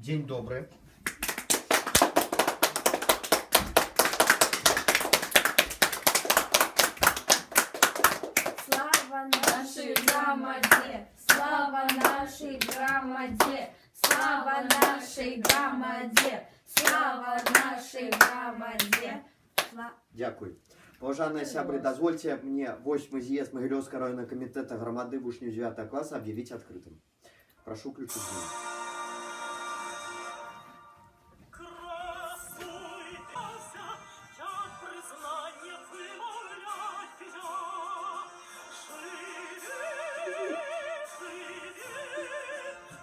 Дзень добры. Слава нашай грамадзе, слава нашай грамадзе, слава нашай грамадзе, слава нашай грамадзе. Дзякую. Паважаныя сябры, дазвольце мне восьмы з'езд Магілёўскага раённага камітэта грамады вучняў 9 класа объявить открытым. Прошу включить гімн. Красуйся, як признання вимовляю я. Живи, живи,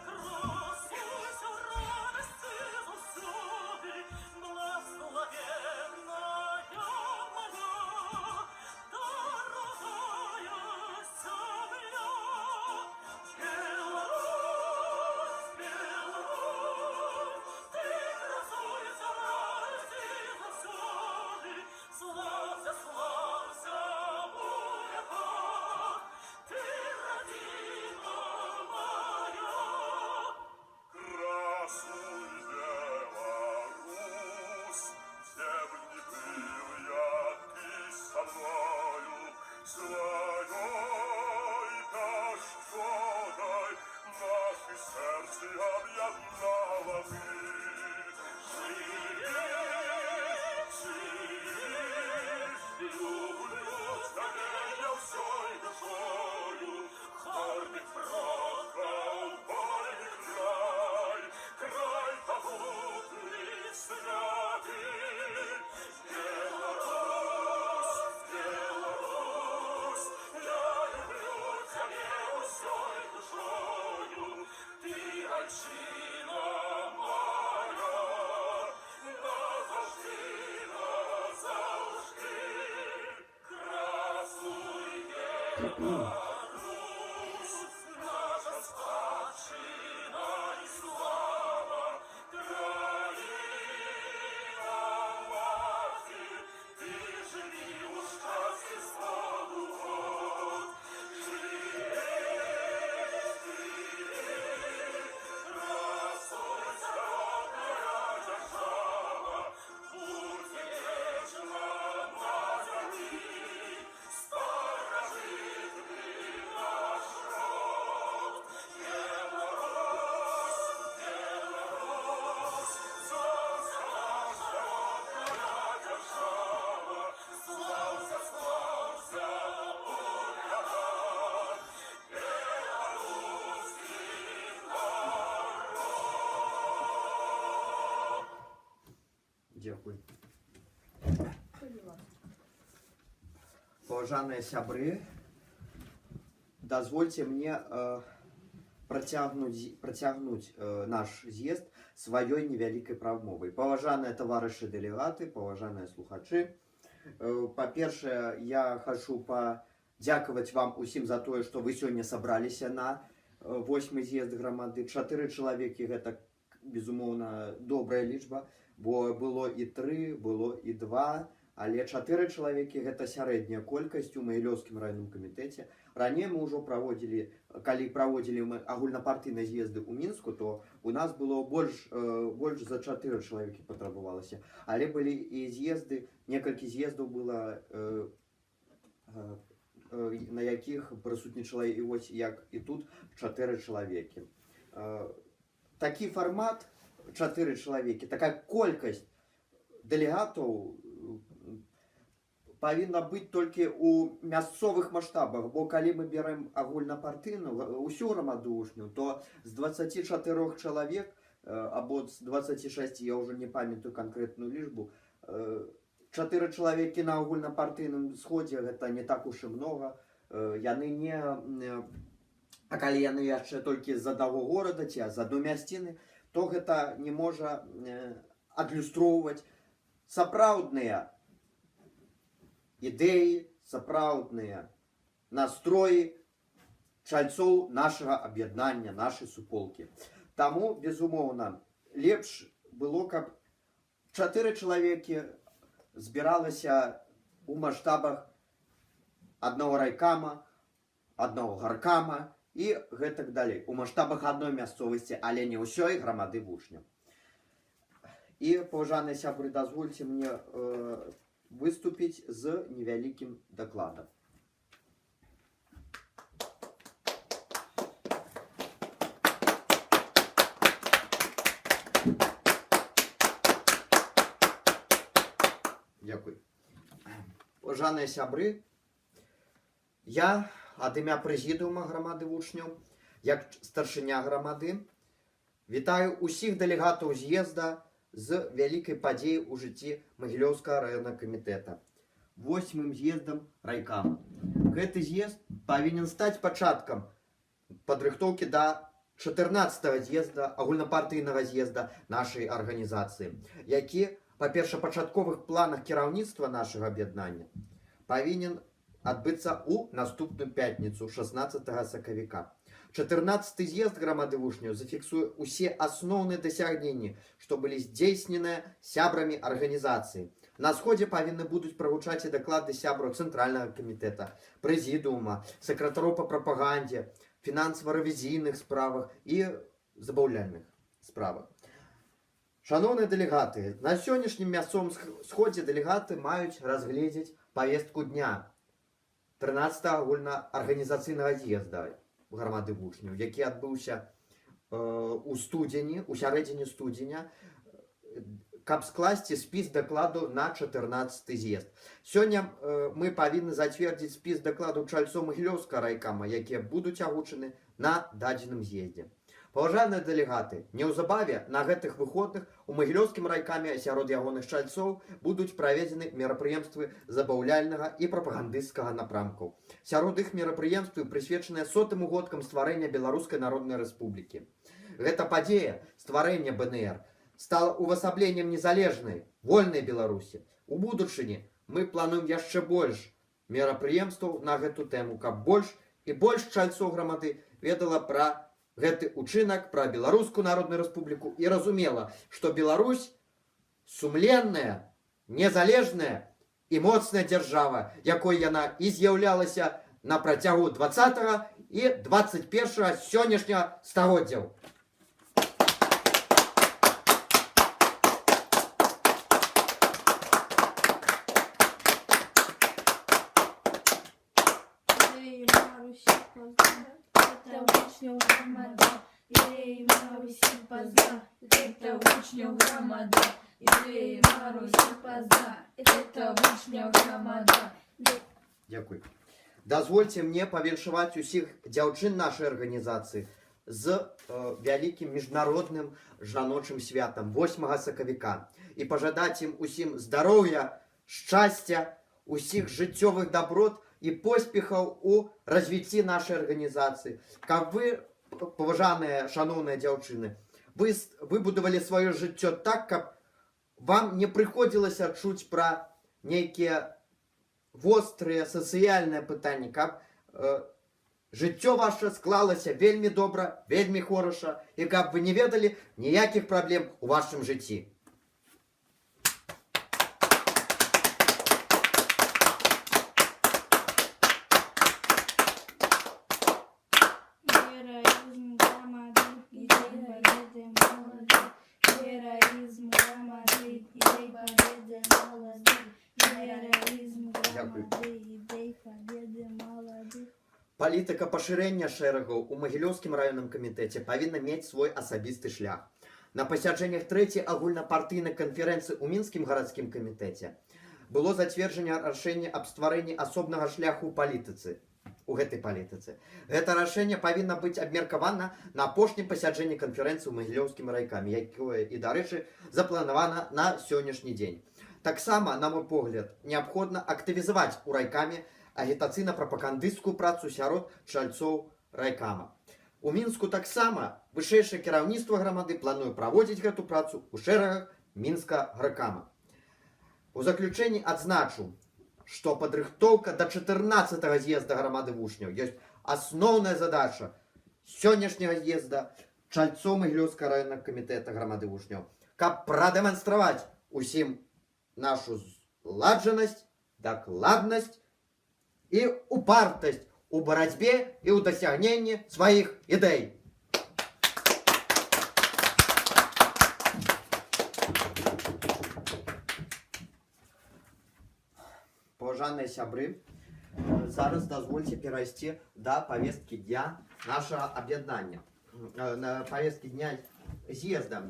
красуйся в радости заўсёды, благословенная моя, дорогая земля. Беларусь, Беларусь, ты красуйся в радости заўсёды, слаўся, слаўся у вяках, ты радзіма моя. Красуй, Беларусь, где б ни был я, ты со мною, своей пяшчотай наши сердца объединала ты. Живи, живи, люблю тебя я всей душою, Горных продков вольный край, край могутный святый. Беларусь, Беларусь, я люблю тебя всей душою, ты отчина моя, назавжди, назавжди. Красуй, Беларусь, наша спадчына і слава, краіна маці, ты жыві ў шчасці сто год. Жыві, жыві, красуйся, родная дзяржава, будзь вечна на зямлі, старажытны наш род. Беларусь, Беларусь, слаўся, наша родная дзяржава, слаўся, слаўся у вяках, беларускі народ. Дзякую. Паважаныя сябры, дазвольце мне працягнуць наш з'езд сваёй невялікай прамовай. Паважаныя таварышы дэлегаты, паважаныя слухачы, па-першае, я хачу падзякаваць вам усім за тое, што вы сёння сабраліся на восьмы з'езд грамады. Чатыры чалавекі — гэта, безумоўна, добрая лічба, бо было і тры, было і два, але чатыры чалавекі — гэта сярэдняя колькасць у Магілёўскім раённым камітэце. Раней мы ўжо праводзілі, калі праводзілі мы агульнапартыйныя з'езды ў Мінску, то у нас было больш за чатыры чалавекі патрабавалася. Але былі і з'езды, некалькі з'ездаў было, на якіх прысутнічала і вось як і тут чатыры чалавекі. Такі фармат чатыры чалавекі, такая колькасць дэлегатаў павінна быць толькі ў мясцовых маштабах, бо калі мы берем агульнапартыйную усю грамаду вучняў, то з 24 чалавек або з 26, я ўжо не памятаю канкрэтную лічбу, чатыры чалавекі на агульнапартыйным сходзе — гэта не так уж і много. Яны не а калі яны яшчэ толькі з аднаго горада ці з адной мясціны, то гэта не можа адлюстроўваць сапраўдныя ідэі, сапраўдныя настроі чальцоў нашага аб'яднання, нашай суполкі. Таму, безумоўна, лепш было, каб чатыры чалавекі збіралася ў маштабах аднаго райкама, аднаго гаркама і І гэтак далей. У маштабах адной мясцовасці, але не ўсёй грамады вучняў. І, паважаныя сябры, дазвольце мне выступіць з невялікім дакладам. Дзякуй. Паважаныя сябры, я ад імя прэзідыума грамады вучняў, як старшыня грамады, вітаю усіх дэлегатаў з'езда з вялікай падзеяй у жыцці Магілёўскага раённага камітэта, восьмым з'ездам райкама. Гэты з'езд павінен стаць пачаткам падрыхтоўкі да 14-го з'езда, агульнапартыйнага з'езда нашай арганізацыі, які па першапачатковых планах кіраўніцтва нашага аб'яднання павінен адбыцца ў наступную пятніцу, 16 сакавіка. 14 з'езд грамады вучняў зафіксуе ўсе асноўныя дасягненні, што былі здзейсненыя сябрамі арганізацыі. На сходзе павінны будуць прагучаць і даклады сябраў Цэнтральнага камітэта, прэзідыума, сакратароў па прапагандзе, фінансава-рэвізійных справах і забаўляльных справах. Шаноўныя дэлегаты, на сённяшнім мясцовым сходзе дэлегаты маюць разгледзець павестку дня 13 агульнаарганізацыйнага з'езда грамады вучняў, які адбыўся у студзені, у сярэдзіне студзеня, каб скласці спіс дакладу на 14 з'езд. Сёння мы павінны зацвердзіць спіс дакладаў чальцоў Магілёўскага райкама, якія будуць агучаны на дадзеным з'ездзе. Паважаныя дэлегаты, неўзабаве на гэтых выходных у Магілёўскім райкаме сярод ягоных чальцоў будуць праведзены мерапрыемствы забаўляльнага і прапагандысцкага напрамкаў. Сярод іх мерапрыемствы, прысвечаныя сотым угодкам стварэння Беларускай Народнай Рэспублікі. Гэта падзея стварэння БНР стала увасабленнем незалежнай, вольнай Беларусі. У будучыні мы плануем яшчэ больш мерапрыемстваў на гэту тэму, каб больш і больш чальцоў грамады ведала пра гэты учынак, пра Беларускую Народную Рэспубліку і разумела, што Беларусь сумленная, незалежная і моцная дзяржава, якой яна і з'яўлялася на працягу 20 і 21 сённяшняга стагоддзяў. Ідеї Марусі позна, это учняў грамада. Ідеї Марусі позна, это учняў грамада. Ідеї Марусі позна, это учняў грамада. Дзякуй. Дазвольце мне павіншаваць усіх дзяўчын нашай арганізацыі з вялікім міжнародным жаночым святам 8 сакавіка і пажадаць ім усім здароўя, шчасця, усіх жыццёвых даброт і поспехаў у развіцці нашай арганізацыі. Каб вы, паважаныя, шаноўныя дзяўчыны, вы выбудавалі сваё жыццё так, каб вам не прыходзілася чуць пра нейкія вострыя сацыяльныя пытанні, каб жыццё ваше склалася вельмі добра, вельмі хораша, і каб вы не ведалі ніякіх праблем у вашым жыцці. Героизм громады, идей победы молодых. Героизм громады, идей победы молодых. Героизм Дякую. громады, идей победы молодых. Палітыка пашырэння шэрагаў у Магілёўскім раённым камітэце павінна мець свой асабісты шлях. На пасяджэннях трэцяй агульнапартыйнай канферэнцыі ў Мінскім гарадскім камітэце было зацверджана рашэнне аб стварэнні асобнага шляху ў палітыцы, у гэтай палітыцы. Гэта рашэнне павінна быць абмеркавана на апошнім пасяджэнні канферэнцыі ў Магілёўскім райкаме, якое і, дарэчы, запланавана на сённяшні дзень. Таксама, на мой погляд, неабходна актывізаваць у райкаме агітацыйна-прапагандысцкую працу сярод чальцоў райкама. У Мінску таксама вышэйшае кіраўніцтва грамады плануе праводзіць гэту працу ў шэрагах Мінска гаркама. У заключэнні адзначу, што падрыхтоўка да 14 з'езда грамады вучняў ёсць асноўная задача сённяшняга з'езда чальцоў Магілёўскага раённага камітэта грамады вучняў, каб прадэманстраваць усім нашу зладжанасць, дакладнасць і упартасць у барацьбе і ў дасягненні сваіх ідэй. Паважаныя сябры, зараз дазвольце перайсці да павесткі дня нашага аб'яднання. На павесткі дня з'езда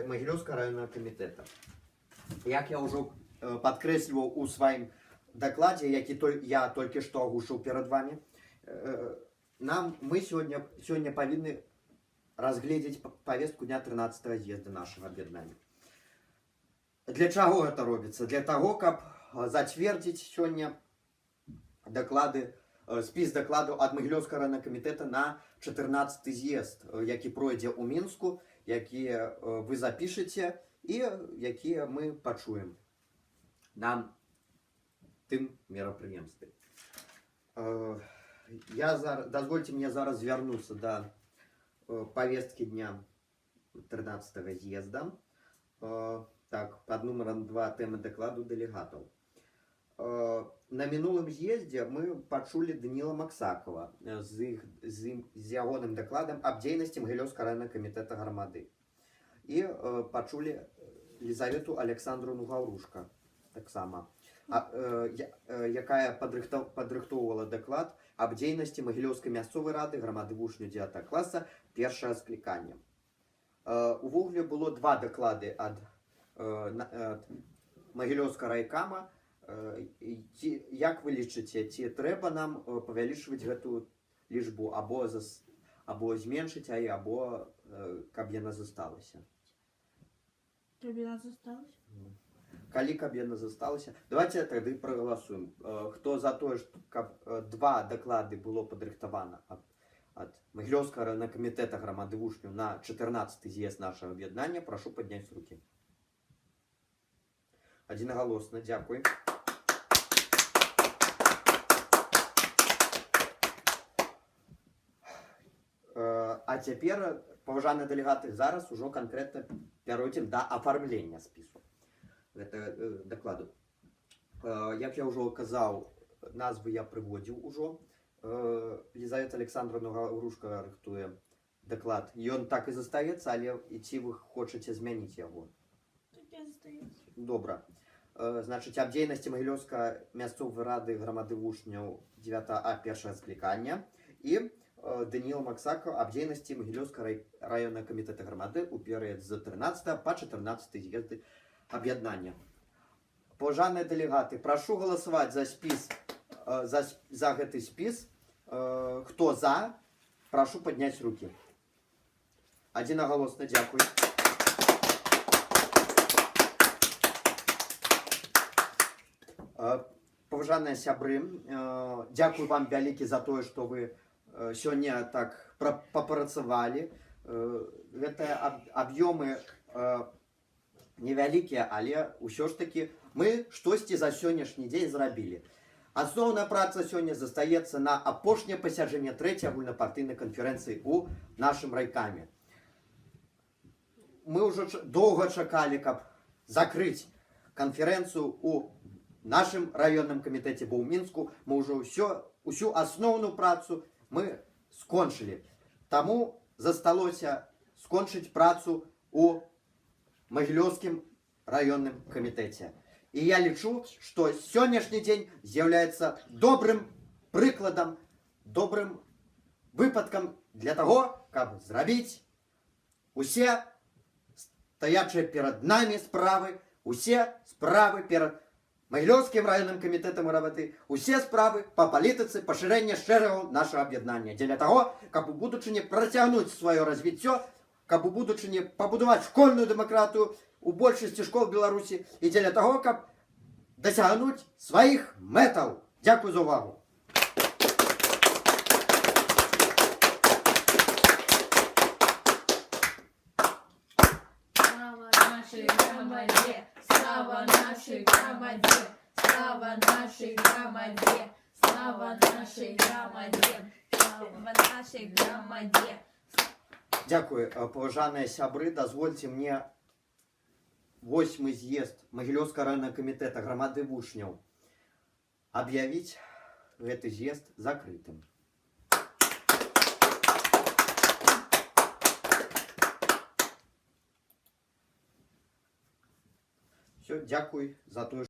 Магілёўскага раённага камітэта. Як я ўжо падкрэсліваў у сваім дакладзе, які я толькі што агучыў перад вамі, мы сёння павінны разгледзець павестку дня 13-го з'езда нашага аб'яднання. Для чаго гэта робіцца? Для таго, каб зацвердзіць сёння спіс дакладаў ад Магілёўскага раённага камітэта на 14-ы з'езд, які пройдзе ў Мінску, якія вы запішаце і якія мы пачуем на тым мерапрыемстве. Дазвольце мне зараз звярнуцца да павесткі дня 13-го з'езда. Пад нумарам 2 тэмы дакладу дэлегатаў. На мінулым з'ездзе мы пачулі Даніла Максакова з ягоным дакладам аб дзейнасці Магілёўскага раённага камітэта грамады. І пачулі Лізавету Александровну Гаўрушка таксама, якая падрыхтоўвала даклад аб дзейнасці Магілёўскай мясцовай рады грамады вучняў 9 класа першага склікання. Увогуле было два даклады ад Магілёўскага райкама. Як вы лічыце, ці трэба нам павялічваць гэтую лічбу або зменшыць яе, або каб яна засталася? Каб яна засталася? Калі каб яна засталася, давайте тады прагаласуем. Хто за тое, каб два даклады было падрыхтавана ад Магілёўскага раённага камітэта грамады вучняў на 14-ы з'езд нашага аб'яднання, прашу падняць рукі. Адзінагалосна, дзякуй. А цяпер, паважаныя дэлегаты, зараз ужо канкрэтна пяройдзем да афармлення спісу гэта дакладу. Як я ўжо казаў, назвы я прыводзіў ужо. Лізавета Александровна Гаўрушка рыхтуе даклад. Ён так і застаецца, але і ці вы хочаце змяніць яго? Так і застаецца. Добра. Значыць, аб дзейнасці Магілёўскай мясцовай рады грамады вучняў 9А першага склікання і Даніл Максакаў аб дзейнасці Магілёўскага раённага камітэта грамады ў перыяд з 13 па 14 з'езды аб'яднання. Паважаныя дэлегаты, прашу галасаваць за гэты спіс. Хто за, прашу падняць рукі. Адзінагалосна, дзякуй. Паважаныя сябры, дзякуй вам вялікі за тое, што вы сёння так папрацавалі. Гэтыя аб'ёмы невялікія, але ўсё ж такі мы штосьці за сённяшні дзень зрабілі. Асноўная праца сёння застаецца на апошняе пасяджэнне трэцяй агульнапартыйнай канферэнцыі ў нашым райкаме. Мы ўжо доўга чакалі, каб закрыць канферэнцыю ў нашым раённым камітэце, бо ў Мінску мы ўжо усю асноўную працу мы скончылі. Таму засталося скончыць працу ў Магілёўскім раённым камітэце. І я лічу, што сённяшні дзень з'яўляецца добрым прыкладам, добрым выпадкам для таго, каб зрабіць усе стаячыя перад намі справы, усе справы перад Магілёўскім раённым камітэтам грамады, усе справы па палітыцы пашырэння шэрагаў нашага аб'яднання, дзеля таго, каб у будучыні працягнуць сваё развіццё, каб у будучыні пабудаваць школьную дэмакратыю у большасці школ Беларусі і дзеля таго, каб дасягнуць сваіх мэтаў. Дзякуй за ўвагу. Слава нашей громаде, слава нашей громаде, слава нашей громаде, слава нашей громаде, слава нашей громаде. Дзякуй, паважаныя сябры, дазвольце мне восьмы з'езд Магілёўскага раённага камітэта грамады вучняў аб'явіць Гэты з'езд закрытым. Все, дзякуй за тое,